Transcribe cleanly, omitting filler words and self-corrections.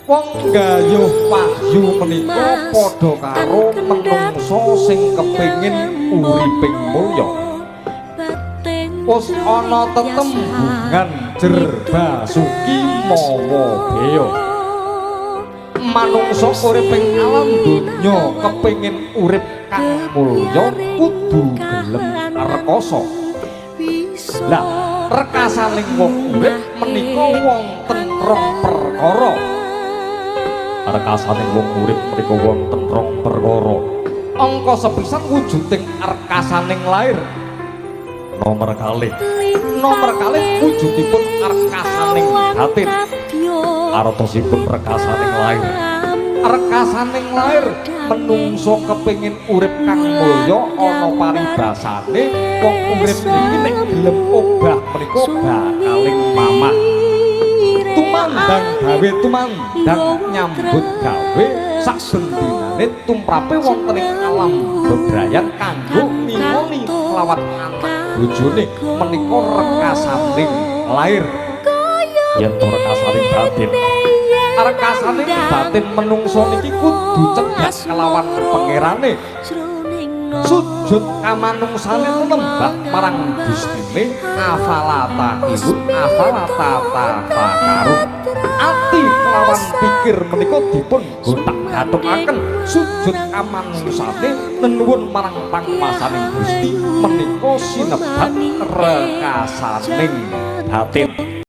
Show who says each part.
Speaker 1: Wong gayuh wahyu menika padha karo menungsa sing kepengin uriping mulya. Wis ana tetembungan jer basuki mawa beya. Manungsa urip ing alam donya kepengin urip kang mulya kudu gelem rekasa. Lah, rekasaning wong urip menika wonten rong perkara. Rekasaning wong urip menika wonten rong perkara. Angka sepisan wujuding rekasaning lair. Nomor kalih. Nomor kalih wujudipun rekasaning batin. Artosipun rekasaning lair. Rekasaning lair, menungso kepengin urip kang mulya ana paribasane wong urip niki nek gelem obah menika bakaling mamah. Tumandang gawe, tumandang nyambut gawe saben dinane, tumrape wonten ing alam bebrayan kanggo ngingoni kelawan anak bojone, menika rekasaning lair. Yen to rekasaning batin, rekasaning batin menungso niki kudu cedhak kelawan pangerane, sujud kamanungsane lembah marang Gustine, afala ta'qilun afala tatafakkarun. Ati kelawan pikir menika dipun gothak-gathukaken, sujud kamanungsane nenuwun marang pangmasaning Gusti, menika sinebat rekasaning batin.